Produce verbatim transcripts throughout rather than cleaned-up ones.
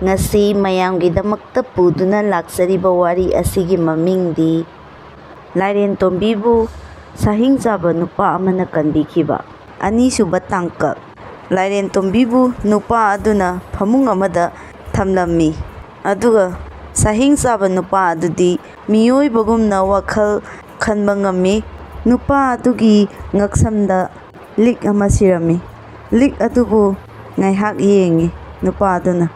ꯉꯁꯤ ꯃꯌꯥꯝꯒꯤꯗꯃꯛꯇ ꯄꯨꯗꯨꯅ ꯂꯥꯛꯆꯔꯤꯕ ꯋꯥꯔꯤ ꯑꯁꯤꯒꯤ ꯃꯃꯤꯡꯗꯤ ꯂꯥꯏꯔꯦꯟ ꯇꯣꯝꯕꯤꯕꯨ ꯁꯥꯍꯤꯡ ꯆꯥꯕ ꯅꯨꯄꯥ ꯑꯃꯅ ꯀꯟꯕꯤꯈꯤꯕ꯫ ꯑꯅꯤꯁꯨꯕ ꯇꯥꯡꯀꯛ꯫ ꯂꯥꯏꯔꯦꯟ ꯇꯣꯝꯕꯤꯕꯨ ꯅꯨꯄꯥ ꯑꯗꯨꯅ ꯐꯃꯨꯡ ꯑꯃꯗ ꯊꯝꯂꯝꯃꯤ꯫ ꯑꯗꯨꯒ ꯁꯥꯍꯤꯡ ꯆꯥꯕ ꯅꯨꯄꯥ ꯑꯗꯨꯗꯤ ꯃꯤꯑꯣꯏꯕꯒꯨꯝꯅ ꯋꯥꯈꯜ ꯈꯟꯕ ꯉꯝꯃꯤ꯫ ꯅꯨꯄꯥ ꯑꯗꯨꯒꯤ ꯉꯛꯁꯝꯗ ꯂꯤꯛ ꯑꯃ ꯁꯤꯔꯝꯃꯤ꯫ ꯂꯤꯛ ꯑꯗꯨꯕꯨ ꯉꯥꯏꯍꯥꯛ ꯌꯦꯡꯉꯤ ꯅꯨꯄꯥ ꯑꯗꯨꯅ꯫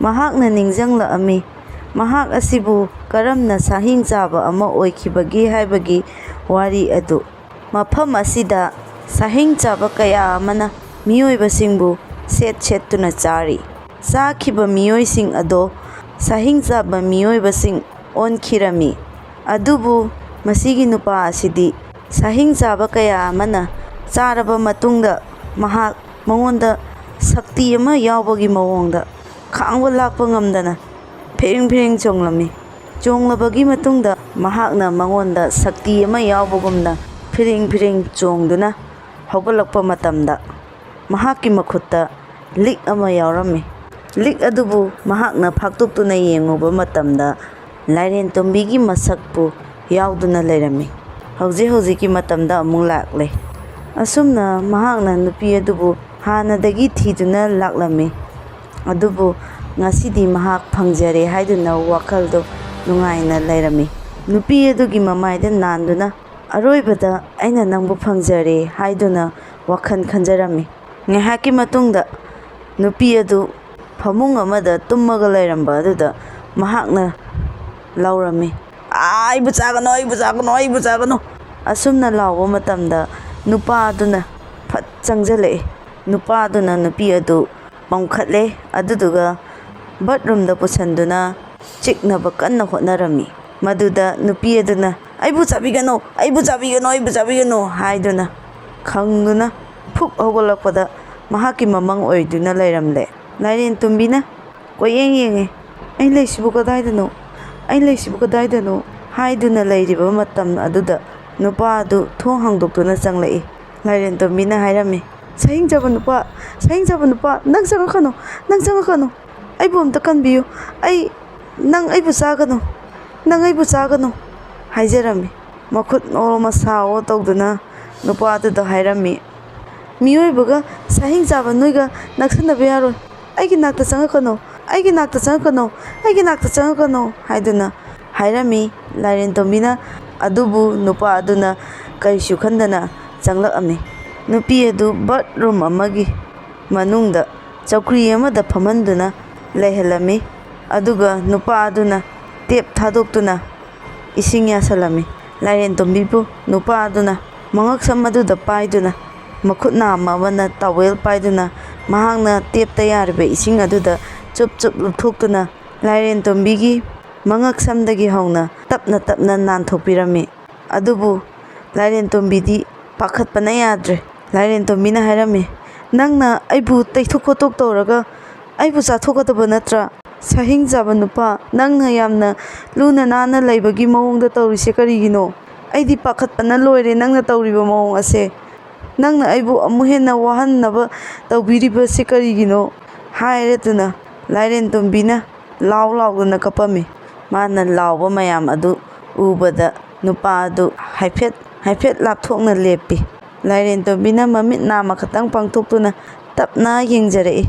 ꯃꯍꯥꯛꯅ ꯅꯤꯡꯁꯤꯡꯂꯛꯑꯝꯃꯤ, ꯃꯍꯥꯛ ꯑꯁꯤꯕꯨ ꯀꯔꯝꯅ ꯁꯥꯍꯤꯡ ꯆꯥꯕ ꯑꯃ ꯑꯣꯏꯈꯤꯕꯒꯦ ꯍꯥꯏꯕꯒꯤ ꯋꯥꯔꯤ ꯑꯗꯨ꯫ ꯃꯐꯝ ꯑꯁꯤꯗ ꯁꯥꯍꯤꯡ ꯆꯥꯕ ꯀꯌꯥ ꯑꯃꯅ ꯃꯤꯑꯣꯏꯕꯁꯤꯡꯕꯨ ꯁꯦꯠ ꯁꯦꯠꯇꯨꯅ ꯆꯥꯔꯤ꯫ ꯆꯥꯈꯤꯕ ꯃꯤꯑꯣꯏꯁꯤꯡ ꯑꯗꯣ ꯁꯥꯍꯤꯡ ꯆꯥꯕ ꯃꯤꯑꯣꯏꯕꯁꯤꯡ ꯑꯣꯟꯈꯤꯔꯝꯃꯤ꯫ ꯑꯗꯨꯕꯨ ꯃꯁꯤꯒꯤ ꯅꯨꯄꯥ ꯑꯁꯤꯗꯤ ꯁꯥꯍꯤꯡ ꯆꯥꯕ ꯀꯌꯥ ꯑꯃꯅ ꯆꯥꯔꯕ ꯃꯇꯨꯡꯗ ꯃꯍꯥꯛ ꯃꯉꯣꯟꯗ ꯁꯛꯇꯤ ꯑꯃ ꯌꯥꯎꯕꯒꯤ ꯃꯑꯣꯡꯗ ꯈꯥꯡꯕ ꯂꯥꯛꯄ ꯉꯝꯗꯅ ꯐꯤꯔꯤꯡ ꯐꯤꯔꯤꯡ ꯆꯣꯡꯂꯝꯃꯤ꯫ ꯆꯣꯡꯂꯕꯒꯤ ꯃꯇꯨꯡꯗ ꯃꯍꯥꯛꯅ ꯃꯉꯣꯟꯗ ꯁꯛꯇꯤ ꯑꯃ ꯌꯥꯎꯕꯒꯨꯝꯅ ꯐꯤꯔꯤꯡ ꯐꯤꯔꯤꯡ ꯆꯣꯡꯗꯨꯅ ꯍꯧꯒꯠꯂꯛꯄ ꯃꯇꯝꯗ ꯃꯍꯥꯛꯀꯤ ꯃꯈꯨꯠꯇ ꯂꯤꯛ ꯑꯃ ꯌꯥꯎꯔꯝꯃꯤ꯫ ꯂꯤꯛ ꯑꯗꯨꯕꯨ ꯃꯍꯥꯛꯅ ꯐꯥꯛꯇꯣꯛꯇꯨꯅ ꯌꯦꯡꯉꯨꯕ ꯃꯇꯝꯗ ꯂꯥꯏꯔꯦꯟ ꯇꯣꯝꯕꯤꯒꯤ ꯃꯁꯛꯄꯨ ꯌꯥꯎꯗꯨꯅ ꯂꯩꯔꯝꯃꯤ꯫ ꯍꯧꯖꯤꯛ ꯍꯧꯖꯤꯛꯀꯤ ꯃꯇꯝꯗ ꯑꯃꯨꯛ ꯂꯥꯛꯂꯦ꯫ ꯑꯁꯨꯝꯅ ꯃꯍꯥꯛꯅ ꯅꯨꯄꯤ ꯑꯗꯨꯕꯨ ꯍꯥꯟꯅꯗꯒꯤ ꯊꯤꯗꯨꯅ ꯂꯥꯛꯂꯝꯃꯤ꯫ ꯑꯗꯨꯕꯨ ꯉꯁꯤꯗꯤ ꯃꯍꯥꯛ ꯐꯪꯖꯔꯦ ꯍꯥꯏꯗꯨꯅ ꯋꯥꯈꯜꯗꯨ ꯅꯨꯡꯉꯥꯏꯅ ꯂꯩꯔꯝꯃꯤ꯫ ꯅꯨꯄꯤ ꯑꯗꯨꯒꯤ ꯃꯃꯥꯏꯗ ꯅꯥꯟꯗꯨꯅ, "ꯑꯔꯣꯏꯕꯗ ꯑꯩꯅ ꯅꯪꯕꯨ ꯐꯪꯖꯔꯦ" ꯍꯥꯏꯗꯨꯅ ꯋꯥꯈꯜ ꯈꯟꯖꯔꯝꯃꯤ꯫ ꯉꯥꯏꯍꯥꯛꯀꯤ ꯃꯇꯨꯡꯗ ꯅꯨꯄꯤ ꯑꯗꯨ ꯐꯃꯨꯡ ꯑꯃꯗ ꯇꯨꯝꯃꯒ ꯂꯩꯔꯝꯕ ꯑꯗꯨꯗ ꯃꯍꯥꯛꯅ ꯂꯥꯎꯔꯝꯃꯤ, "ꯑꯥ, ꯑꯩꯕꯨ ꯆꯥꯒꯅꯨ, ꯑꯩꯕꯨ ꯆꯥꯒꯅꯨ, ꯑꯩꯕꯨ ꯆꯥꯒꯅꯨ!" ꯑꯁꯨꯝꯅ ꯂꯥꯎꯕ ꯃꯇꯝꯗ ꯅꯨꯄꯥ ꯑꯗꯨꯅ ꯐꯠ ꯆꯪꯁꯤꯜꯂꯛꯏ꯫ ꯅꯨꯄꯥ ꯑꯗꯨꯅ ꯅꯨꯄꯤ ꯑꯗꯨ ꯄꯝꯈꯠꯂꯦ, ꯑꯗꯨꯗꯨꯒ ꯕꯠꯔꯨꯝꯗ ꯄꯨꯁꯤꯟꯗꯨꯅ ꯆꯤꯛꯅꯕ ꯀꯟꯅ ꯍꯣꯠꯅꯔꯝꯃꯤ꯫ ꯃꯗꯨꯗ ꯅꯨꯄꯤ ꯑꯗꯨꯅ, "ꯑꯩꯕꯨ ꯆꯥꯕꯤꯒꯅꯨ, ꯑꯩꯕꯨ ꯆꯥꯕꯤꯒꯅꯨ, ꯑꯩꯕꯨ ꯆꯥꯕꯤꯒꯅꯨ" ꯍꯥꯏꯗꯨꯅ ꯈꯪꯗꯨꯅ ꯐꯨꯛ ꯍꯧꯒꯠꯂꯛꯄꯗ ꯃꯍꯥꯛꯀꯤ ꯃꯃꯪ ꯑꯣꯏꯗꯨꯅ ꯂꯩꯔꯝꯂꯦ꯫ ꯂꯥꯏꯔꯦꯟ ꯇꯨꯝꯕꯤꯅ ꯀꯣꯏꯌꯦꯡ ꯌꯦꯡꯉꯦ꯫ "ꯑꯩ ꯂꯩꯁꯤꯕꯨ ꯀꯗꯥꯏꯗꯅꯣ? ꯑꯩ ꯂꯩꯁꯤꯕꯨ ꯀꯗꯥꯏꯗꯅꯣ?" ꯍꯥꯏꯗꯨꯅ ꯂꯩꯔꯤꯕ ꯃꯇꯝ ꯑꯗꯨꯗ ꯅꯨꯄꯥ ꯑꯗꯨ ꯊꯣꯡ ꯍꯥꯡꯗꯣꯛꯇꯨꯅ ꯆꯪꯂꯛꯏ꯫ ꯂꯥꯏꯔꯦꯟ ꯇꯣꯝꯕꯤꯅ ꯍꯥꯏꯔꯝꯃꯤ, "ꯁꯥꯍꯤꯡ ꯆꯥꯕ ꯅꯨꯄꯥ, ꯁꯥꯍꯤꯡ ꯆꯥꯕ ꯅꯨꯄꯥ, ꯅꯪ ꯆꯪꯉꯛꯀꯅꯨ, ꯅꯪ ꯆꯪꯉꯛꯀꯅꯨ!" ꯑꯩꯕꯨ ꯑꯝꯇ ꯀꯟꯕꯤꯌꯨ꯫ ꯑꯩ, ꯅꯪ ꯑꯩꯕꯨ ꯆꯥꯒꯅꯨ, ꯅꯪ ꯑꯩꯕꯨ ꯆꯥꯒꯅꯨ" ꯍꯥꯏꯖꯔꯝꯃꯤ꯫ ꯃꯈꯨꯠ ꯑꯣ ꯃꯁꯥ ꯑꯣ ꯇꯧꯗꯨꯅ ꯅꯨꯄꯥ ꯑꯗꯨꯗ ꯍꯥꯏꯔꯝꯃꯤ, "ꯃꯤꯑꯣꯏꯕꯒ ꯁꯥꯍꯤꯡ ꯆꯥꯕ ꯅꯣꯏꯒ ꯅꯛꯁꯟꯅꯕ ꯌꯥꯔꯣꯏ꯫ ꯑꯩꯒꯤ ꯅꯥꯛꯇ ꯆꯪꯉꯛꯀꯅꯨ, ꯑꯩꯒꯤ ꯅꯥꯛꯇ ꯆꯪꯉꯛꯀꯅꯨ, ꯑꯩꯒꯤ ꯅꯥꯛꯇ ꯆꯪꯉꯛꯀꯅꯨ" ꯍꯥꯏꯗꯨꯅ ꯍꯥꯏꯔꯝꯃꯤ꯫ ꯂꯥꯏꯔꯦꯟ ꯇꯣꯝꯕꯤꯅ ꯑꯗꯨꯕꯨ ꯅꯨꯄꯥ ꯑꯗꯨꯅ ꯀꯔꯤꯁꯨ ꯈꯟꯗꯅ ꯆꯪꯂꯛꯑꯝꯃꯤ꯫ ꯅꯨꯄꯤ ꯑꯗꯨ ꯕꯥꯠꯔꯨꯝ ꯑꯃꯒꯤ ꯃꯅꯨꯡꯗ ꯆꯧꯀ꯭ꯔꯤ ꯑꯃꯗ ꯐꯝꯍꯟꯗꯨꯅ ꯂꯩꯍꯜꯂꯝꯃꯤ꯫ ꯑꯗꯨꯒ ꯅꯨꯄꯥ ꯑꯗꯨꯅ ꯇꯦꯞ ꯊꯥꯗꯣꯛꯇꯨꯅ ꯏꯁꯤꯡ ꯌꯥꯁꯜꯂꯝꯃꯤ꯫ ꯂꯥꯏꯔꯦꯟ ꯇꯣꯝꯕꯤꯕꯨ ꯅꯨꯄꯥ ꯑꯗꯨꯅ ꯃꯉꯛꯁꯝ ꯑꯗꯨꯗ ꯄꯥꯏꯗꯨꯅ, ꯃꯈꯨꯠ ꯅꯥꯝꯃ ꯑꯃꯅ ꯇꯥꯋꯦꯜ ꯄꯥꯏꯗꯨꯅ, ꯃꯍꯥꯛꯅ ꯇꯦꯞꯇ ꯌꯥꯔꯤꯕ ꯏꯁꯤꯡ ꯑꯗꯨꯗ ꯆꯨꯞ ꯆꯨꯞ ꯂꯨꯞꯊꯣꯛꯇꯨꯅ, ꯂꯥꯏꯔꯦꯟ ꯇꯣꯝꯕꯤꯒꯤ ꯃꯉꯛꯁꯝꯗꯒꯤ ꯍꯧꯅ ꯇꯞꯅ ꯇꯞꯅ ꯅꯥꯟꯊꯣꯛꯄꯤꯔꯝꯃꯤ꯫ ꯑꯗꯨꯕꯨ ꯂꯥꯏꯔꯦꯟ ꯇꯣꯝꯕꯤꯗꯤ ꯄꯥꯈꯠꯄꯅ ꯌꯥꯗ꯭ꯔꯦ꯫ ꯂꯥꯏꯔꯦꯟ ꯇꯣꯝꯕꯤꯅ ꯍꯥꯏꯔꯝꯃꯤ, "ꯅꯪꯅ ꯑꯩꯕꯨ ꯇꯩꯊꯣꯛ ꯈꯣꯠꯇꯣꯛ ꯇꯧꯔꯒ ꯑꯩꯕꯨ ꯆꯥꯊꯣꯛꯀꯗꯕ ꯅꯠꯇ꯭ꯔꯥ? ꯁꯥꯍꯤꯡ ꯆꯥꯕ ꯅꯨꯄꯥ, ꯅꯪꯅ ꯌꯥꯝꯅ ꯂꯨꯅ ꯅꯥꯟꯅ ꯂꯩꯕꯒꯤ ꯃꯑꯣꯡꯗ ꯇꯧꯔꯤꯁꯦ ꯀꯔꯤꯒꯤꯅꯣ? ꯑꯩꯗꯤ ꯄꯥꯈꯠꯄꯅ ꯂꯣꯏꯔꯦ ꯅꯪꯅ ꯇꯧꯔꯤꯕ ꯃꯑꯣꯡ ꯑꯁꯦ꯫ ꯅꯪꯅ ꯑꯩꯕꯨ ꯑꯃꯨꯛ ꯍꯦꯟꯅ ꯋꯥꯍꯟꯅꯕ ꯇꯧꯕꯤꯔꯤꯕꯁꯤ ꯀꯔꯤꯒꯤꯅꯣ?" ꯍꯥꯏꯔꯗꯨꯅ ꯂꯥꯏꯔꯦꯟ ꯇꯣꯝꯕꯤꯅ ꯂꯥꯎ ꯂꯥꯎꯗꯨꯅ ꯀꯞꯄꯝꯃꯤ꯫ ꯃꯥꯅ ꯂꯥꯎꯕ ꯃꯌꯥꯝ ꯑꯗꯨ ꯎꯕꯗ ꯅꯨꯄꯥ ꯑꯗꯨ ꯍꯥꯏꯐꯦꯠ ꯍꯥꯏꯐꯦꯠ ꯂꯥꯞꯊꯣꯛꯅ ꯂꯦꯞꯄꯤ꯫ ꯂꯥꯏꯔꯦꯟ ꯇꯣꯝꯕꯤꯅ ꯃꯃꯤꯠ ꯅꯥꯝꯃ ꯈꯛꯇꯪ ꯄꯥꯡꯊꯣꯛꯇꯨꯅ ꯇꯞꯅ ꯌꯦꯡꯖꯔꯛꯏ꯫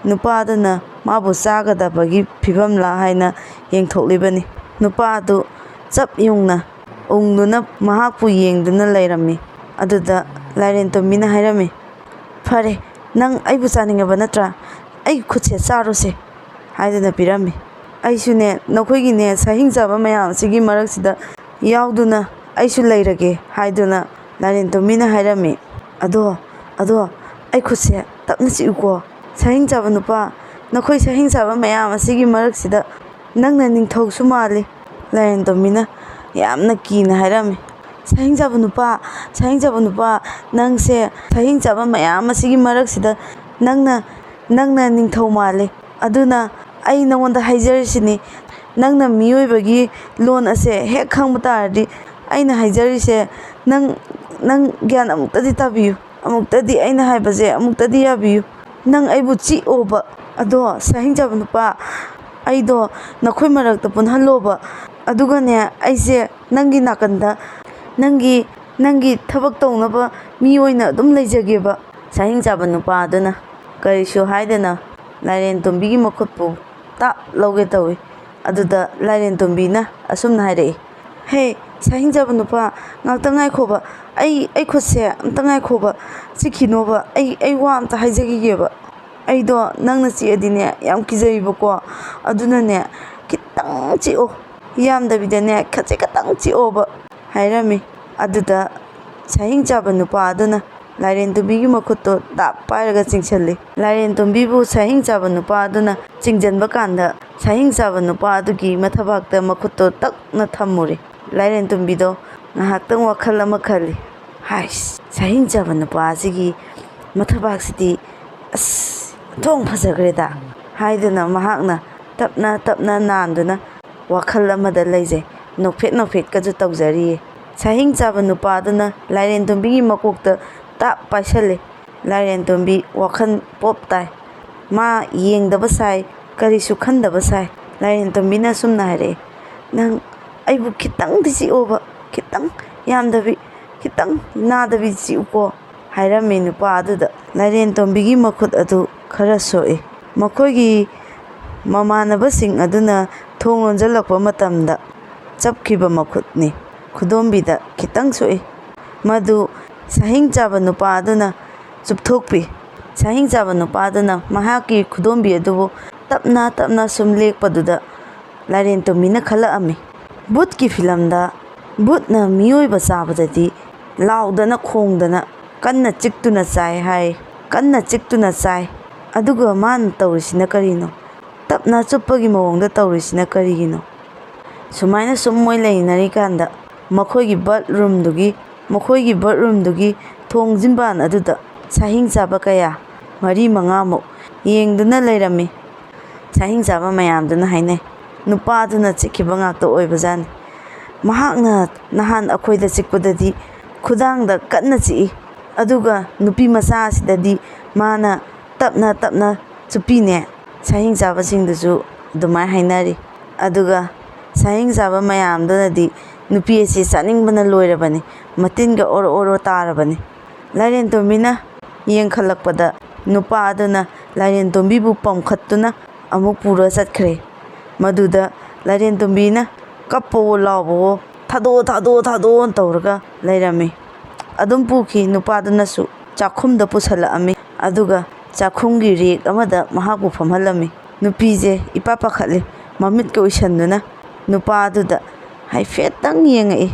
ꯅꯨꯄꯥ ꯑꯗꯨꯅ ꯃꯥꯕꯨ ꯆꯥꯒꯗꯕꯒꯤ ꯐꯤꯕꯝꯂꯥ ꯍꯥꯏꯅ ꯌꯦꯡꯊꯣꯛꯂꯤꯕꯅꯤ꯫ ꯅꯨꯄꯥ ꯑꯗꯨ ꯆꯞ ꯌꯨꯡꯅ ꯎꯪꯗꯨꯅ ꯃꯍꯥꯛꯄꯨ ꯌꯦꯡꯗꯨꯅ ꯂꯩꯔꯝꯃꯤ꯫ ꯑꯗꯨꯗ ꯂꯥꯏꯔꯦꯟ ꯇꯣꯝꯕꯤꯅ ꯍꯥꯏꯔꯝꯃꯤ, "ꯐꯔꯦ, ꯅꯪ ꯑꯩꯕꯨ ꯆꯥꯅꯤꯡꯉꯕ ꯅꯠꯇ꯭ꯔꯥ? ꯑꯩꯒꯤ ꯈꯨꯠꯁꯦ ꯆꯥꯔꯣꯁꯦ" ꯍꯥꯏꯗꯨꯅ ꯄꯤꯔꯝꯃꯤ꯫ "ꯑꯩꯁꯨꯅꯦ, ꯅꯈꯣꯏꯒꯤꯅꯦ, ꯁꯥꯍꯤꯡ ꯆꯥꯕ ꯃꯌꯥꯝ ꯑꯁꯤꯒꯤ ꯃꯔꯛꯁꯤꯗ ꯌꯥꯎꯗꯨꯅ ꯑꯩꯁꯨ ꯂꯩꯔꯒꯦ" ꯍꯥꯏꯗꯨꯅ ꯂꯥꯏꯔꯦꯟ ꯇꯣꯝꯕꯤꯅ ꯍꯥꯏꯔꯝꯃꯤ꯫ "ꯑꯗꯣ, ꯑꯗꯣ, ꯑꯩ ꯈꯨꯠꯁꯦ ꯇꯞꯅ ꯆꯤꯛꯎꯀꯣ꯫ ꯁꯥꯍꯤꯡ ꯆꯥꯕ ꯅꯨꯄꯥ, ꯅꯈꯣꯏ ꯁꯥꯍꯤꯡ ꯆꯥꯕ ꯃꯌꯥꯝ ꯑꯁꯤꯒꯤ ꯃꯔꯛꯁꯤꯗ ꯅꯪꯅ ꯅꯤꯡꯊꯧꯁꯨ ꯃꯥꯜꯂꯤ", ꯂꯥꯏꯔꯦꯟ ꯇꯣꯝꯕꯤꯅ ꯌꯥꯝꯅ ꯀꯤꯅ ꯍꯥꯏꯔꯝꯃꯤ꯫ "ꯁꯥꯍꯤꯡ ꯆꯥꯕ ꯅꯨꯄꯥ, ꯁꯥꯍꯤꯡ ꯆꯥꯕ ꯅꯨꯄꯥ, ꯅꯪꯁꯦ ꯁꯥꯍꯤꯡ ꯆꯥꯕ ꯃꯌꯥꯝ ꯑꯁꯤꯒꯤ ꯃꯔꯛꯁꯤꯗ ꯅꯪꯅ, ꯅꯪꯅ ꯅꯤꯡꯊꯧ ꯃꯥꯜꯂꯤ꯫ ꯑꯗꯨꯅ ꯑꯩ ꯅꯉꯣꯟꯗ ꯍꯥꯏꯖꯔꯤꯁꯤꯅꯤ, ꯅꯪꯅ ꯃꯤꯑꯣꯏꯕꯒꯤ ꯂꯣꯟ ꯑꯁꯦ ꯍꯦꯛ ꯈꯪꯕ ꯇꯥꯔꯗꯤ, ꯑꯩꯅ ꯍꯥꯏꯖꯔꯤꯁꯦ ꯅꯪ, ꯅꯪ ꯒ꯭ꯌꯥꯟ ꯑꯃꯨꯛꯇꯗꯤ ꯇꯥꯕꯤꯌꯨ꯫ ꯑꯃꯨꯛꯇꯗꯤ ꯑꯩꯅ ꯍꯥꯏꯕꯁꯦ ꯑꯃꯨꯛꯇꯗꯤ ꯌꯥꯕꯤꯌꯨ꯫ ꯅꯪ ꯑꯩꯕꯨ ꯆꯤꯛꯑꯣꯕ, "ꯑꯗꯣ ꯁꯥꯍꯤꯡ ꯆꯥꯕ ꯅꯨꯄꯥ, ꯑꯩꯗꯣ ꯅꯈꯣꯏ ꯃꯔꯛꯇ ꯄꯨꯟꯍꯜꯂꯣꯕ, ꯑꯗꯨꯒꯅꯦ, ꯑꯩꯁꯦ ꯅꯪꯒꯤ ꯅꯥꯀꯟꯗ ꯅꯪꯒꯤ ꯅꯪꯒꯤ ꯊꯕꯛ ꯇꯧꯅꯕ ꯃꯤ ꯑꯣꯏꯅ ꯑꯗꯨꯝ ꯂꯩꯖꯒꯦꯕ"꯫ ꯁꯥꯍꯤꯡ ꯆꯥꯕ ꯅꯨꯄꯥ ꯑꯗꯨꯅ ꯀꯔꯤꯁꯨ ꯍꯥꯏꯗꯅ ꯂꯥꯏꯔꯦꯟ ꯇꯣꯝꯕꯤꯒꯤ ꯃꯈꯨꯠꯄꯨ ꯇꯥꯞ ꯂꯧꯒꯦ ꯇꯧꯏ꯫ ꯑꯗꯨꯗ ꯂꯥꯏꯔꯦꯟ ꯇꯣꯝꯕꯤꯅ ꯑꯁꯨꯝꯅ ꯍꯥꯏꯔꯛꯏ, "ꯍꯦ, ꯁꯥꯍꯤꯡ ꯆꯥꯕ ꯅꯨꯄꯥ, ꯉꯥꯛꯇ ꯉꯥꯏꯈꯣꯕ꯫ ꯑꯩ, ꯑꯩ ꯈꯨꯠꯁꯦ ꯑꯝꯇ ꯉꯥꯏꯈꯣꯕ꯫ ꯆꯤꯛꯈꯤꯅꯣꯕ꯫ ꯑꯩ, ꯑꯩ ꯋꯥ ꯑꯝꯇ ꯍꯥꯏꯖꯈꯤꯒꯦꯕ꯫ ꯑꯩꯗꯣ ꯅꯪꯅ ꯆꯤꯛꯑꯗꯤꯅꯦ, ꯌꯥꯝ ꯀꯤꯖꯩꯕꯀꯣ꯫ ꯑꯗꯨꯅꯅꯦ, ꯈꯤꯇꯪ ꯆꯤꯛꯑꯣ꯫ ꯌꯥꯝꯗꯕꯤꯗꯅꯦ, ꯈꯖꯤꯛ ꯈꯛꯇꯪ ꯆꯤꯛꯑꯣꯕ", ꯍꯥꯏꯔꯝꯃꯤ꯫ ꯑꯗꯨꯗ ꯁꯥꯍꯤꯡ ꯆꯥꯕ ꯅꯨꯄꯥ ꯑꯗꯨꯅ ꯂꯥꯏꯔꯦꯟ ꯇꯣꯝꯕꯤꯒꯤ ꯃꯈꯨꯠꯇꯣ ꯇꯥꯞ ꯄꯥꯏꯔꯒ ꯆꯤꯡꯁꯤꯜꯂꯤ꯫ ꯂꯥꯏꯔꯦꯟ ꯇꯣꯝꯕꯤꯕꯨ ꯁꯥꯍꯤꯡ ꯆꯥꯕ ꯅꯨꯄꯥ ꯑꯗꯨꯅ ꯆꯤꯡꯁꯤꯟꯕ ꯀꯥꯟꯗ, ꯁꯥꯍꯤꯡ ꯆꯥꯕ ꯅꯨꯄꯥ ꯑꯗꯨꯒꯤ ꯃꯊꯕꯥꯛꯇ ꯃꯈꯨꯠꯇꯣ ꯇꯛꯅ ꯊꯝꯃꯨꯔꯦ꯫ ꯂꯥꯏꯔꯦꯟ ꯇꯣꯝꯕꯤꯗꯣ ꯉꯥꯏꯍꯥꯛꯇꯪ ꯋꯥꯈꯜ ꯑꯃ ꯈꯜꯂꯤ꯫ "ꯍꯥꯏꯁ, ꯁꯥꯍꯤꯡ ꯆꯥꯕ ꯅꯨꯄꯥ ꯑꯁꯤꯒꯤ ꯃꯊꯕꯥꯛꯁꯤꯗꯤ ꯑꯁ ꯑꯣꯟꯊꯣꯛ ꯐꯖꯈ꯭ꯔꯦꯗ" ꯍꯥꯏꯗꯨꯅ ꯃꯍꯥꯛꯅ ꯇꯞꯅ ꯇꯞꯅ ꯅꯥꯟꯗꯨꯅ ꯋꯥꯈꯜ ꯑꯃꯗ ꯂꯩꯖꯩ꯫ ꯅꯣꯛꯐꯦꯠ ꯅꯣꯛꯐꯦꯠꯀꯁꯨ ꯇꯧꯖꯔꯤꯌꯦ꯫ ꯁꯥꯍꯤꯡ ꯆꯥꯕ ꯅꯨꯄꯥ ꯑꯗꯨꯅ ꯂꯥꯏꯔꯦꯟ ꯇꯣꯝꯕꯤꯒꯤ ꯃꯀꯣꯛꯇ ꯇꯥꯞ ꯄꯥꯏꯁꯜꯂꯦ꯫ ꯂꯥꯏꯔꯦꯟ ꯇꯣꯝꯕꯤ ꯋꯥꯈꯜ ꯄꯣꯞ ꯇꯥꯏ꯫ ꯃꯥ ꯌꯦꯡꯗꯕ ꯁꯥꯏ, ꯀꯔꯤꯁꯨ ꯈꯟꯗꯕ ꯁꯥꯏ꯫ ꯂꯥꯏꯔꯦꯟ ꯇꯣꯝꯕꯤꯅ ꯑꯁꯨꯝꯅ ꯍꯥꯏꯔꯛꯑꯦ, "ꯅꯪ ꯑꯩꯕꯨ ꯈꯤꯇꯪꯗꯤ ꯆꯤꯛꯑꯣꯕ, ꯈꯤꯇꯪ, ꯌꯥꯝꯗꯕꯤ, ꯈꯤꯇꯪ ꯅꯥꯗꯕꯤ ꯆꯤꯛꯎꯀꯣ" ꯍꯥꯏꯔꯝꯃꯤ ꯅꯨꯄꯥ ꯑꯗꯨꯗ꯫ ꯂꯥꯏꯔꯦꯟ ꯇꯣꯝꯕꯤꯒꯤ ꯃꯈꯨꯠ ꯑꯗꯨ ꯈꯔ ꯁꯣꯛꯏ꯫ ꯃꯈꯣꯏꯒꯤ ꯃꯃꯥꯟꯅꯕꯁꯤꯡ ꯑꯗꯨꯅ ꯊꯣꯡ ꯂꯣꯟꯖꯜꯂꯛꯄ ꯃꯇꯝꯗ ꯆꯞꯈꯤꯕ ꯃꯈꯨꯠꯅꯤ꯫ ꯈꯨꯗꯣꯝꯕꯤꯗ ꯈꯤꯇꯪ ꯁꯣꯛꯏ꯫ ꯃꯗꯨ ꯁꯥꯍꯤꯡ ꯆꯥꯕ ꯅꯨꯄꯥ ꯑꯗꯨꯅ ꯆꯨꯞꯊꯣꯛꯄꯤ꯫ ꯁꯥꯍꯤꯡ ꯆꯥꯕ ꯅꯨꯄꯥ ꯑꯗꯨꯅ ꯃꯍꯥꯛꯀꯤ ꯈꯨꯗꯣꯝꯕꯤ ꯑꯗꯨꯕꯨ ꯇꯞꯅ ꯇꯞꯅ ꯁꯨꯝ ꯂꯦꯛꯄꯗꯨꯗ ꯂꯥꯏꯔꯦꯟ ꯇꯣꯝꯕꯤꯅ ꯈꯜꯂꯛꯑꯝꯃꯤ, "ꯚꯨꯠꯀꯤ ꯐꯤꯂꯝꯗ ꯚꯨꯠꯅ ꯃꯤꯑꯣꯏꯕ ꯆꯥꯕꯗꯗꯤ ꯂꯥꯎꯗꯅ ꯈꯣꯡꯗꯅ ꯀꯟꯅ ꯆꯤꯛꯇꯨꯅ ꯆꯥꯏ ꯍꯥꯏ, ꯀꯟꯅ ꯆꯤꯛꯇꯨꯅ ꯆꯥꯏ꯫ ꯑꯗꯨꯒ ꯃꯥꯅ ꯇꯧꯔꯤꯁꯤꯅ ꯀꯔꯤꯅꯣ? ꯇꯞꯅ ꯆꯨꯞꯄꯒꯤ ꯃꯑꯣꯡꯗ ꯇꯧꯔꯤꯁꯤꯅ ꯀꯔꯤꯒꯤꯅꯣ?" ꯁꯨꯃꯥꯏꯅ ꯁꯨꯝ ꯃꯣꯏ ꯂꯩꯅꯔꯤꯀꯥꯟꯗ ꯃꯈꯣꯏꯒꯤ ꯕꯠꯔꯨꯝꯗꯨꯒꯤ, ꯃꯈꯣꯏꯒꯤ ꯕꯠꯔꯨꯝꯗꯨꯒꯤ ꯊꯣꯡ ꯖꯤꯝꯕꯥꯟ ꯑꯗꯨꯗ ꯁꯥꯍꯤꯡ ꯆꯥꯕ ꯀꯌꯥ, ꯃꯔꯤ ꯃꯉꯥꯃꯨꯛ ꯌꯦꯡꯗꯨꯅ ꯂꯩꯔꯝꯃꯤ꯫ ꯁꯥꯍꯤꯡ ꯆꯥꯕ ꯃꯌꯥꯝꯗꯨꯅ ꯍꯥꯏꯅꯩ, "ꯅꯨꯄꯥꯗꯨꯅ ꯆꯤꯛꯈꯤꯕ ꯉꯥꯛꯇ ꯑꯣꯏꯕꯖꯥꯠꯅꯤ꯫ ꯃꯍꯥꯛꯅ ꯅꯍꯥꯟ ꯑꯩꯈꯣꯏꯗ ꯆꯤꯛꯄꯗꯗꯤ ꯈꯨꯗꯥꯡꯗ ꯀꯟꯅ ꯆꯤꯛꯏ, ꯑꯗꯨꯒ ꯅꯨꯄꯤ ꯃꯆꯥ ꯑꯁꯤꯗꯗꯤ ꯃꯥꯅ ꯇꯞꯅ ꯇꯞꯅ ꯆꯨꯞꯄꯤꯅꯦ꯫ ꯁꯥꯍꯤꯡ ꯆꯥꯕꯁꯤꯡꯗꯨꯁꯨ ꯑꯗꯨꯃꯥꯏꯅ ꯍꯥꯏꯅꯔꯤ꯫ ꯑꯗꯨꯒ ꯁꯥꯍꯤꯡ ꯆꯥꯕ ꯃꯌꯥꯝꯗꯨꯅꯗꯤ ꯅꯨꯄꯤ ꯑꯁꯤ ꯆꯥꯅꯤꯡꯕꯅ ꯂꯣꯏꯔꯕꯅꯤ, ꯃꯇꯤꯟꯒ ꯑꯣꯔꯣ ꯑꯣꯔꯣ ꯇꯥꯔꯕꯅꯤ꯫ ꯂꯥꯏꯔꯦꯟ ꯇꯣꯝꯕꯤꯅ ꯌꯦꯡꯈꯠꯂꯛꯄꯗ ꯅꯨꯄꯥ ꯑꯗꯨꯅ ꯂꯥꯏꯔꯦꯟ ꯇꯣꯝꯕꯤꯕꯨ ꯄꯝꯈꯠꯇꯨꯅ ꯑꯃꯨꯛ ꯄꯨꯔ ꯆꯠꯈ꯭ꯔꯦ꯫ ꯃꯗꯨꯗ ꯂꯥꯏꯔꯦꯟ ꯇꯣꯝꯕꯤꯅ ꯀꯞꯄꯋꯣ ꯂꯥꯎꯕꯋꯣ, "ꯊꯥꯗꯣꯛꯑꯣ, ꯊꯥꯗꯣꯛꯑꯣ, ꯊꯥꯗꯣꯛꯑꯣꯅ" ꯇꯧꯔꯒ ꯂꯩꯔꯝꯃꯤ꯫ ꯑꯗꯨꯝ ꯄꯨꯈꯤ꯫ ꯅꯨꯄꯥꯗꯨꯅꯁꯨ ꯆꯥꯛꯈꯨꯝꯗ ꯄꯨꯁꯜꯂꯛꯑꯝꯃꯤ꯫ ꯑꯗꯨꯒ ꯆꯥꯛꯈꯨꯝꯒꯤ ꯔꯦꯛ ꯑꯃꯗ ꯃꯍꯥꯛꯄꯨ ꯐꯝꯍꯜꯂꯝꯃꯤ꯫ ꯅꯨꯄꯤꯁꯦ ꯏꯄꯥ ꯄꯥꯈꯠꯂꯤ꯫ ꯃꯃꯤꯠꯀ ꯎꯏꯁꯟꯗꯨꯅ ꯅꯨꯄꯥꯗꯨꯗ ꯍꯥꯏꯐꯦꯠꯇꯪ ꯌꯦꯡꯉꯛꯏ꯫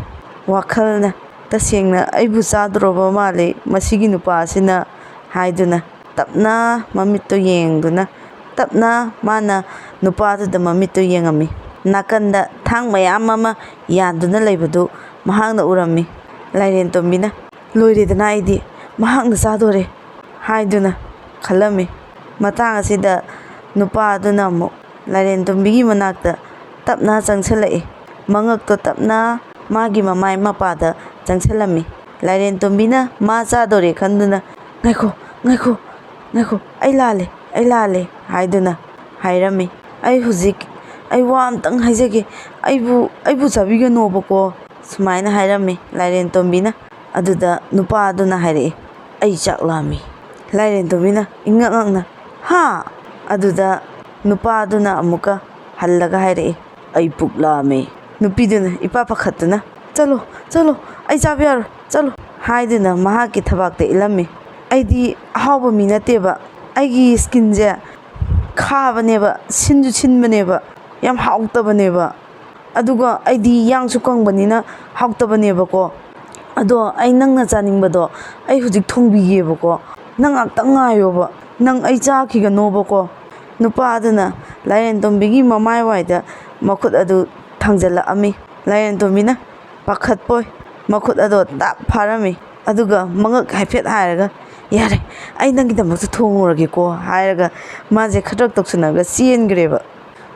ꯋꯥꯈꯜꯅ, "ꯇꯁꯦꯡꯅ ꯑꯩꯕꯨ ꯆꯥꯗꯣꯔꯕ ꯃꯥꯜꯂꯦ ꯃꯁꯤꯒꯤ ꯅꯨꯄꯥꯁꯤꯅ" ꯍꯥꯏꯗꯨꯅ ꯇꯞꯅ ꯃꯃꯤꯠꯇꯨ ꯌꯦꯡꯗꯨꯅ, ꯇꯞꯅ ꯃꯥꯅ ꯅꯨꯄꯥꯗꯨꯗ ꯃꯃꯤꯠꯇꯨ ꯌꯦꯡꯉꯝꯃꯤ꯫ ꯅꯥꯀꯟꯗ ꯊꯥꯡ ꯃꯌꯥꯝ ꯑꯃ ꯌꯥꯟꯗꯨꯅ ꯂꯩꯕꯗꯨ ꯃꯍꯥꯛꯅ ꯎꯔꯝꯃꯤ꯫ ꯂꯥꯏꯔꯦꯟ ꯇꯣꯝꯕꯤꯅ, "ꯂꯣꯏꯔꯦꯗꯅ, ꯑꯩꯗꯤ ꯃꯍꯥꯛꯅ ꯆꯥꯗꯣꯔꯦ" ꯍꯥꯏꯗꯨꯅ ꯈꯜꯂꯝꯃꯤ꯫ ꯃꯇꯥꯡ ꯑꯁꯤꯗ ꯅꯨꯄꯥ ꯑꯗꯨꯅ ꯑꯃꯨꯛ ꯂꯥꯏꯔꯦꯟ ꯇꯣꯝꯕꯤꯒꯤ ꯃꯅꯥꯛꯇ ꯇꯞꯅ ꯆꯪꯁꯤꯜꯂꯛꯏ꯫ ꯃꯉꯛꯇꯣ ꯇꯞꯅ ꯃꯥꯒꯤ ꯃꯃꯥꯏ ꯃꯄꯥꯗ ꯆꯪꯁꯤꯜꯂꯝꯃꯤ꯫ ꯂꯥꯏꯔꯦꯟ ꯇꯣꯝꯕꯤꯅ ꯃꯥ ꯆꯥꯗꯣꯔꯦ ꯈꯟꯗꯨꯅ, "ꯉꯥꯏꯈꯣ, ꯉꯥꯏꯈꯣ, ꯉꯥꯏꯈꯣ, ꯑꯩ ꯂꯥꯜꯂꯦ, ꯑꯩ ꯂꯥꯜꯂꯦ" ꯍꯥꯏꯗꯨꯅ ꯍꯥꯏꯔꯝꯃꯤ꯫ "ꯑꯩ ꯍꯧꯖꯤꯛ, ꯑꯩ ꯋꯥ ꯑꯝꯇꯪ ꯍꯥꯏꯖꯒꯦ, ꯑꯩꯕꯨ, ꯑꯩꯕꯨ ꯆꯥꯕꯤꯒꯅꯣꯕꯀꯣ" ꯁꯨꯃꯥꯏꯅ ꯍꯥꯏꯔꯝꯃꯤ ꯂꯥꯏꯔꯦꯟ ꯇꯣꯝꯕꯤꯅ꯫ ꯑꯗꯨꯗ ꯅꯨꯄꯥ ꯑꯗꯨꯅ ꯍꯥꯏꯔꯛꯏ, "ꯑꯩ ꯆꯥꯛ ꯂꯥꯝꯃꯤ"꯫ ꯂꯥꯏꯔꯦꯟ ꯇꯣꯝꯕꯤꯅ ꯏꯉꯛ ꯉꯛꯅ, "ꯍꯥ?" ꯑꯗꯨꯗ ꯅꯨꯄꯥ ꯑꯗꯨꯅ ꯑꯃꯨꯛꯀ ꯍꯜꯂꯒ ꯍꯥꯏꯔꯛꯏ, "ꯑꯩ ꯄꯨꯛ ꯂꯥꯝꯃꯤ"꯫ ꯅꯨꯄꯤꯗꯨꯅ ꯏꯄꯥ ꯄꯥꯈꯠꯇꯨꯅ, "ꯆꯠꯂꯣ, ꯆꯠꯂꯣ, ꯑꯩ ꯆꯥꯕ ꯌꯥꯔꯣꯏ, ꯆꯠꯂꯣ" ꯍꯥꯏꯗꯨꯅ ꯃꯍꯥꯛꯀꯤ ꯊꯕꯥꯛꯇ ꯏꯜꯂꯝꯃꯤ꯫ "ꯑꯩꯗꯤ ꯑꯍꯥꯎꯕ ꯃꯤ ꯅꯠꯇꯦꯕ, ꯑꯩꯒꯤ ꯁ꯭ꯀꯤꯟꯁꯦ ꯈꯥꯕꯅꯦꯕ, ꯁꯤꯟꯁꯨ ꯁꯤꯟꯕꯅꯦꯕ, ꯌꯥꯝ ꯍꯥꯎꯇꯕꯅꯦꯕ, ꯑꯗꯨꯒ ꯑꯩꯗꯤ ꯌꯥꯡꯁꯨ ꯀꯪꯕꯅꯤꯅ ꯍꯥꯎꯇꯕꯅꯦꯕꯀꯣ꯫ ꯑꯗꯣ ꯑꯩ ꯅꯪꯅ ꯆꯥꯅꯤꯡꯕꯗꯣ ꯑꯩ ꯍꯧꯖꯤꯛ ꯊꯣꯡꯕꯤꯒꯦꯕꯀꯣ, ꯅꯪ ꯉꯥꯛꯇꯪ ꯉꯥꯏꯌꯣꯕ, ꯅꯪ ꯑꯩ ꯆꯥꯈꯤꯒꯅꯣꯕꯀꯣ"꯫ ꯅꯨꯄꯥ ꯑꯗꯨꯅ ꯂꯥꯏꯔꯦꯟ ꯇꯣꯝꯕꯤꯒꯤ ꯃꯃꯥꯏ ꯋꯥꯏꯗ ꯃꯈꯨꯠ ꯑꯗꯨ ꯊꯥꯡꯖꯜꯂꯛꯑꯝꯃꯤ꯫ ꯂꯥꯏꯔꯦꯟ ꯇꯣꯝꯕꯤꯅ ꯄꯥꯈꯠꯄꯣꯏ ꯃꯈꯨꯠ ꯑꯗꯣ ꯇꯥꯛ ꯐꯥꯔꯝꯃꯤ꯫ ꯑꯗꯨꯒ ꯃꯉꯛ ꯍꯥꯏꯐꯦꯠ ꯍꯥꯏꯔꯒ, "ꯌꯥꯔꯦ, ꯑꯩ ꯅꯪꯒꯤꯗꯃꯛꯇ ꯊꯣꯡꯉꯨꯔꯒꯦꯀꯣ" ꯍꯥꯏꯔꯒ ꯃꯥꯁꯦ ꯈꯗ꯭ꯔꯛ ꯇꯧꯁꯟꯅꯔꯒ ꯆꯦꯟꯈ꯭ꯔꯦꯕ꯫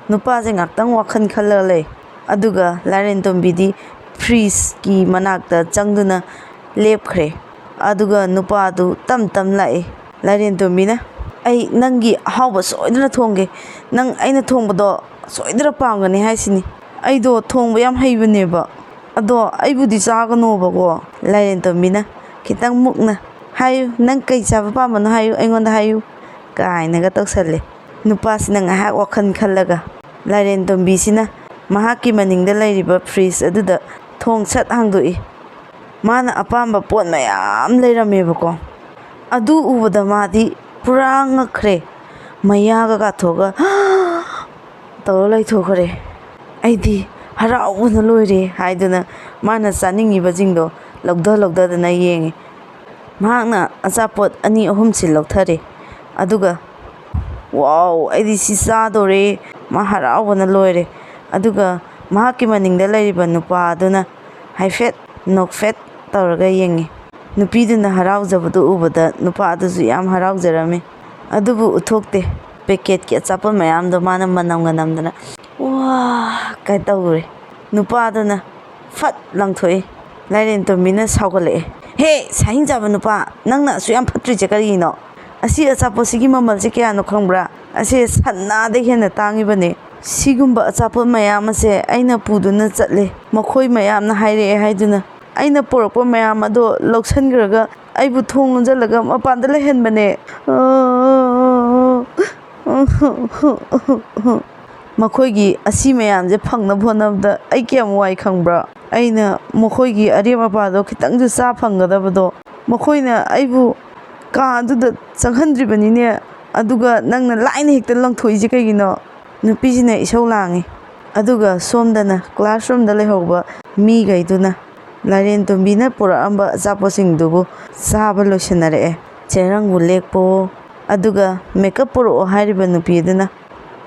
ꯅꯨꯄꯥꯁꯦ ꯉꯥꯛꯇꯪ ꯋꯥꯈꯜ ꯈꯜꯂꯒ ꯂꯩ꯫ ꯑꯗꯨꯒ ꯂꯥꯏꯔꯦꯟ ꯇꯣꯝꯕꯤꯗꯤ ꯐ꯭ꯔꯤꯖꯀꯤ ꯃꯅꯥꯛꯇ ꯆꯪꯗꯨꯅ ꯂꯦꯞꯈ꯭ꯔꯦ꯫ ꯑꯗꯨꯒ ꯅꯨꯄꯥꯗꯨ ꯇꯞ ꯇꯞ ꯂꯥꯛꯑꯦ꯫ ꯂꯥꯏꯔꯦꯟ ꯇꯣꯝꯕꯤꯅ, ꯑꯩ ꯅꯪꯒꯤ ꯑꯍꯥꯎꯕ ꯁꯣꯏꯗꯅ ꯊꯣꯡꯒꯦ꯫ ꯅꯪ ꯑꯩꯅ ꯊꯣꯡꯕꯗꯣ ꯁꯣꯏꯗꯅ ꯄꯥꯝꯒꯅꯤ ꯍꯥꯏꯁꯤꯅꯤ꯫ ꯑꯩꯗꯣ ꯊꯣꯡꯕ ꯌꯥꯝ ꯍꯩꯕꯅꯦꯕ꯫ ꯑꯗꯣ ꯑꯩꯕꯨꯗꯤ ꯆꯥꯒꯅꯣꯕꯀꯣ꯫ ꯂꯥꯏꯔꯦꯟ ꯇꯣꯝꯕꯤꯅ ꯈꯤꯇꯪ ꯃꯨꯛꯅ, "ꯍꯥꯏꯌꯨ, ꯅꯪ ꯀꯩ ꯆꯥꯕ ꯄꯥꯝꯕꯅꯣ ꯍꯥꯏꯌꯨ, ꯑꯩꯉꯣꯟꯗ ꯍꯥꯏꯌꯨ" ꯀꯥꯏꯅꯒ ꯇꯧꯁꯜꯂꯦ꯫ ꯅꯨꯄꯥꯁꯤꯅ ꯉꯥꯏꯍꯥꯛ ꯋꯥꯈꯜ ꯈꯜꯂꯒ, ꯂꯥꯏꯔꯦꯟ ꯇꯣꯝꯕꯤꯁꯤꯅ ꯃꯍꯥꯛꯀꯤ ꯃꯅꯤꯡꯗ ꯂꯩꯔꯤꯕ ꯐ꯭ꯔꯤꯖ ꯑꯗꯨꯗ ꯊꯣꯡ ꯁꯠ ꯍꯥꯡꯗꯣꯛꯏ꯫ ꯃꯥꯅ ꯑꯄꯥꯝꯕ ꯄꯣꯠ ꯃꯌꯥꯝ ꯂꯩꯔꯝꯃꯦꯕꯀꯣ꯫ ꯑꯗꯨ ꯎꯕꯗ ꯃꯥꯗꯤ ꯄꯨꯔꯥ ꯉꯛꯈ꯭ꯔꯦ꯫ ꯃꯌꯥꯒ ꯀꯥꯊꯣꯛꯑꯒ ꯇꯧꯔ ꯂꯩꯊꯣꯛꯈ꯭ꯔꯦ꯫ "ꯑꯩꯗꯤ ꯍꯔꯥꯎꯕꯅ ꯂꯣꯏꯔꯦ" ꯍꯥꯏꯗꯨꯅ ꯃꯥꯅ ꯆꯥꯅꯤꯡꯉꯤꯕꯁꯤꯡꯗꯣ ꯂꯧꯊ ꯂꯧꯊꯗꯅ ꯌꯦꯡꯉꯤ꯫ ꯃꯍꯥꯛꯅ ꯑꯆꯥꯄꯣꯠ ꯑꯅꯤ ꯑꯍꯨꯝꯁꯤ ꯂꯧꯊꯔꯦ꯫ ꯑꯗꯨꯒ, "ꯋꯥꯎ, ꯑꯩꯗꯤ ꯁꯤ ꯆꯥꯗꯣꯔꯦ"꯫ ꯃꯥ ꯍꯔꯥꯎꯕꯅ ꯂꯣꯏꯔꯦ꯫ ꯑꯗꯨꯒ ꯃꯍꯥꯛꯀꯤ ꯃꯅꯤꯡꯗ ꯂꯩꯔꯤꯕ ꯅꯨꯄꯥ ꯑꯗꯨꯅ ꯍꯥꯏꯐꯦꯠ ꯅꯣꯛꯐꯦꯠ ꯇꯧꯔꯒ ꯌꯦꯡꯉꯤ꯫ ꯅꯨꯄꯤꯗꯨꯅ ꯍꯔꯥꯎꯖꯕꯗꯨ ꯎꯕꯗ ꯅꯨꯄꯥ ꯑꯗꯨꯁꯨ ꯌꯥꯝ ꯍꯔꯥꯎꯖꯔꯝꯃꯤ꯫ ꯑꯗꯨꯕꯨ ꯎꯠꯊꯣꯛꯇꯦ꯫ ꯄꯦꯀꯦꯠꯀꯤ ꯑꯆꯥꯄꯣꯠ ꯃꯌꯥꯝꯗꯣ ꯃꯥꯅ ꯃꯅꯝꯒ ꯅꯝꯗꯅ, "ꯋꯥ" ꯀꯥꯏ ꯇꯧꯔꯦ꯫ ꯅꯨꯄꯥꯗꯨꯅ ꯐꯠ ꯂꯪꯊꯣꯛꯏ꯫ ꯂꯥꯏꯔꯦꯟ ꯇꯣꯝꯕꯤꯅ ꯁꯥꯎꯒꯠꯂꯛꯑꯦ, "ꯍꯦ, ꯁꯥꯍꯤꯡ ꯆꯥꯕ ꯅꯨꯄꯥ, ꯅꯪꯅ ꯑꯁꯨꯛ ꯌꯥꯝ ꯐꯠꯇ꯭ꯔꯤꯁꯦ ꯀꯔꯤꯒꯤꯅꯣ? ꯑꯁꯤ ꯑꯆꯥꯄꯣꯠꯁꯤꯒꯤ ꯃꯃꯜꯁꯦ ꯀꯌꯥꯅꯣ ꯈꯪꯕ꯭ꯔꯥ? ꯑꯁꯦ ꯁꯅꯥꯗꯩ ꯍꯦꯟꯅ ꯇꯥꯡꯉꯤꯕꯅꯦ꯫ ꯁꯤꯒꯨꯝꯕ ꯑꯆꯥꯄꯣꯠ ꯃꯌꯥꯝ ꯑꯁꯦ ꯑꯩꯅ ꯄꯨꯗꯨꯅ ꯆꯠꯂꯦ꯫ ꯃꯈꯣꯏ ꯃꯌꯥꯝꯅ ꯍꯥꯏꯔꯛꯑꯦ ꯍꯥꯏꯗꯨꯅ ꯑꯩꯅ ꯄꯨꯔꯛꯄ ꯃꯌꯥꯝ ꯑꯗꯣ ꯂꯧꯁꯟꯈ꯭ꯔꯒ ꯑꯩꯕꯨ ꯊꯣꯡ ꯂꯣꯟꯁꯤꯜꯂꯒ ꯃꯄꯥꯟꯗ ꯂꯩꯍꯟꯕꯅꯦ"꯫ ꯃꯈꯣꯏꯒꯤ ꯑꯁꯤ ꯃꯌꯥꯝꯁꯦ ꯐꯪꯅꯕ ꯍꯣꯠꯅꯕꯗ ꯑꯩ ꯀꯌꯥꯝ ꯋꯥꯏ ꯈꯪꯕ꯭ꯔꯥ? ꯑꯩꯅ ꯃꯈꯣꯏꯒꯤ ꯑꯔꯦꯝ ꯑꯄꯥꯗꯣ ꯈꯤꯇꯪꯁꯨ ꯆꯥ ꯐꯪꯒꯗꯕꯗꯣ, ꯃꯈꯣꯏꯅ ꯑꯩꯕꯨ ꯀꯥ ꯑꯗꯨꯗ ꯆꯪꯍꯟꯗ꯭ꯔꯤꯕꯅꯤꯅꯦ꯫ ꯑꯗꯨꯒ ꯅꯪꯅ ꯂꯥꯏꯅ ꯍꯦꯛꯇ ꯂꯪꯊꯣꯛꯏꯁꯦ ꯀꯩꯒꯤꯅꯣ? ꯅꯨꯄꯤꯁꯤꯅ ꯏꯁꯧ ꯂꯥꯡꯉꯤ꯫ ꯑꯗꯨꯒ ꯁꯣꯝꯗꯅ ꯀ꯭ꯂꯥꯁꯔꯨꯝꯗ ꯂꯩꯍꯧꯕ ꯃꯤꯈꯩꯗꯨꯅ ꯂꯥꯏꯔꯦꯟ ꯇꯣꯝꯕꯤꯅ ꯄꯨꯔꯛꯑꯝꯕ ꯑꯆꯥꯄꯣꯠꯁꯤꯡꯗꯨꯕꯨ ꯆꯥꯕ ꯂꯣꯏꯁꯤꯟꯅꯔꯛꯑꯦ꯫ ꯆꯦꯔꯪꯕꯨ ꯂꯦꯛꯄꯣ, ꯑꯗꯨꯒ ꯃꯦꯀꯞ ꯄꯨꯔꯛꯑꯣ ꯍꯥꯏꯔꯤꯕ ꯅꯨꯄꯤ ꯑꯗꯨꯅ,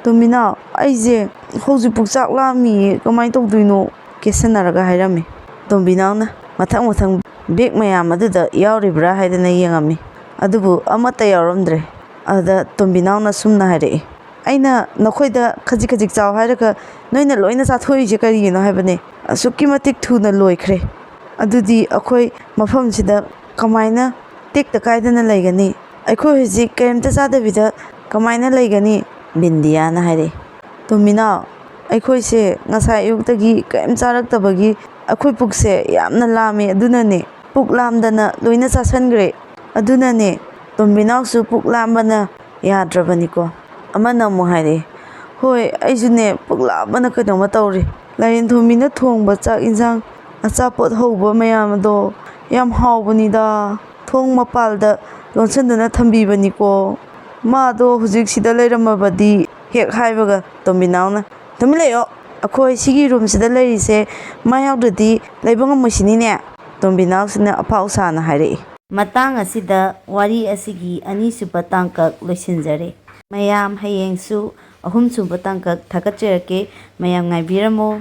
"ꯇꯣꯝꯕꯤꯅꯥꯎ, ꯑꯩꯁꯦ ꯍꯧꯖꯤꯛꯄꯨ ꯆꯥꯛ ꯂꯥꯝꯃꯤꯌꯦ, ꯀꯃꯥꯏꯅ ꯇꯧꯗꯣꯏꯅꯣ?" ꯀꯦꯁꯟꯅꯔꯒ ꯍꯥꯏꯔꯝꯃꯤ꯫ ꯇꯣꯝꯕꯤꯅꯥꯎꯅ ꯃꯊꯪ ꯃꯊꯪ ꯕꯦꯒ ꯃꯌꯥꯝ ꯑꯗꯨꯗ ꯌꯥꯎꯔꯤꯕ꯭ꯔꯥ ꯍꯥꯏꯗꯅ ꯌꯦꯡꯉꯝꯃꯤ, ꯑꯗꯨꯕꯨ ꯑꯃꯠꯇ ꯌꯥꯎꯔꯝꯗ꯭ꯔꯦ꯫ ꯑꯗꯨꯗ ꯇꯣꯝꯕꯤꯅꯥꯎꯅ ꯁꯨꯝꯅ ꯍꯥꯏꯔꯛꯏ, "ꯑꯩꯅ ꯅꯈꯣꯏꯗ ꯈꯖꯤꯛ ꯈꯖꯤꯛ ꯆꯥꯎ ꯍꯥꯏꯔꯒ ꯅꯣꯏꯅ ꯂꯣꯏꯅ ꯆꯥꯊꯣꯛꯏꯁꯦ ꯀꯔꯤꯒꯤꯅꯣ ꯍꯥꯏꯕꯅꯦ? ꯑꯁꯨꯛꯀꯤ ꯃꯇꯤꯛ ꯊꯨꯅ ꯂꯣꯏꯈ꯭ꯔꯦ꯫ ꯑꯗꯨꯗꯤ ꯑꯩꯈꯣꯏ ꯃꯐꯝꯁꯤꯗ ꯀꯃꯥꯏꯅ ꯇꯦꯛꯇ ꯀꯥꯏꯗꯅ ꯂꯩꯒꯅꯤ? ꯑꯩꯈꯣꯏ ꯍꯧꯖꯤꯛ ꯀꯔꯤꯝꯇ ꯆꯥꯗꯕꯤꯗ ꯀꯃꯥꯏꯅ ꯂꯩꯒꯅꯤ? ꯕꯤꯟꯗꯤꯌꯥꯅ ꯍꯥꯏꯔꯛꯏ꯫ ꯇꯣꯝꯕꯤꯅꯥꯎ, ꯑꯩꯈꯣꯏꯁꯦ ꯉꯁꯥꯏ ꯑꯌꯨꯛꯇꯒꯤ ꯀꯔꯤꯝ ꯆꯥꯔꯛꯇꯕꯒꯤ ꯑꯩꯈꯣꯏ ꯄꯨꯛꯁꯦ ꯌꯥꯝꯅ ꯂꯥꯝꯃꯦ, ꯑꯗꯨꯅꯅꯦ꯫ ꯄꯨꯛ ꯂꯥꯝꯗꯅ ꯂꯣꯏꯅ ꯆꯥꯁꯟꯈ꯭ꯔꯦ꯫ ꯑꯗꯨꯅꯅꯦ, ꯇꯣꯝꯕꯤꯅꯥꯎꯁꯨ ꯄꯨꯛ ꯂꯥꯝꯕꯅ ꯌꯥꯗ꯭ꯔꯕꯅꯤꯀꯣ꯫ ꯑꯃꯅ ꯑꯃꯨꯛ ꯍꯥꯏꯔꯛꯑꯦ, "ꯍꯣꯏ, ꯑꯩꯁꯨꯅꯦ ꯄꯨꯛ ꯂꯥꯝꯕꯅ ꯀꯩꯅꯣꯝꯃ ꯇꯧꯔꯦ꯫ ꯂꯥꯏꯔꯦꯟꯊꯣꯡꯕꯤꯅ ꯊꯣꯡꯕ ꯆꯥꯛ ꯏꯟꯁꯥꯡ, ꯑꯆꯥꯄꯣꯠ ꯍꯧꯕ ꯃꯌꯥꯝ ꯑꯗꯣ ꯌꯥꯝ ꯍꯥꯎꯕꯅꯤꯗ꯫ ꯊꯣꯡ ꯃꯄꯥꯜꯗ ꯂꯣꯟꯁꯤꯟꯗꯨꯅ ꯊꯝꯕꯤꯕꯅꯤꯀꯣ꯫ ꯃꯥꯗꯣ ꯍꯧꯖꯤꯛ ꯁꯤꯗ ꯂꯩꯔꯝꯃꯕꯗꯤ", ꯍꯦꯛ ꯍꯥꯏꯕꯒ ꯇꯣꯝꯕꯤꯅꯥꯎꯅ, "ꯇꯨꯃꯤꯟ ꯂꯩꯌꯣ꯫ ꯑꯩꯈꯣꯏ ꯁꯤꯒꯤ ꯔꯨꯝꯁꯤꯗ ꯂꯩꯔꯤꯁꯦ ꯃꯥ ꯌꯥꯎꯗ꯭ꯔꯗꯤ ꯂꯩꯕ ꯉꯝꯃꯣꯏꯁꯤꯅꯤꯅꯦ", ꯇꯣꯝꯕꯤꯅꯥꯎꯁꯤꯅ ꯑꯐꯥꯎ ꯁꯥꯅ ꯍꯥꯏꯔꯛꯏ꯫ ꯃꯇꯥꯡ ꯑꯁꯤꯗ ꯋꯥꯔꯤ ꯑꯁꯤꯒꯤ ꯑꯅꯤꯁꯨꯕ ꯇꯥꯡꯀꯛ ꯂꯣꯏꯁꯤꯟꯖꯔꯦ꯫ ꯃꯌꯥꯝ ꯍꯌꯦꯡꯁꯨ ꯑꯍꯨꯝꯁꯨꯕ ꯇꯥꯡꯀꯛ ꯊꯥꯒꯠꯆꯔꯛꯀꯦ꯫ ꯃꯌꯥꯝ ꯉꯥꯏꯕꯤꯔꯝꯃꯣ꯫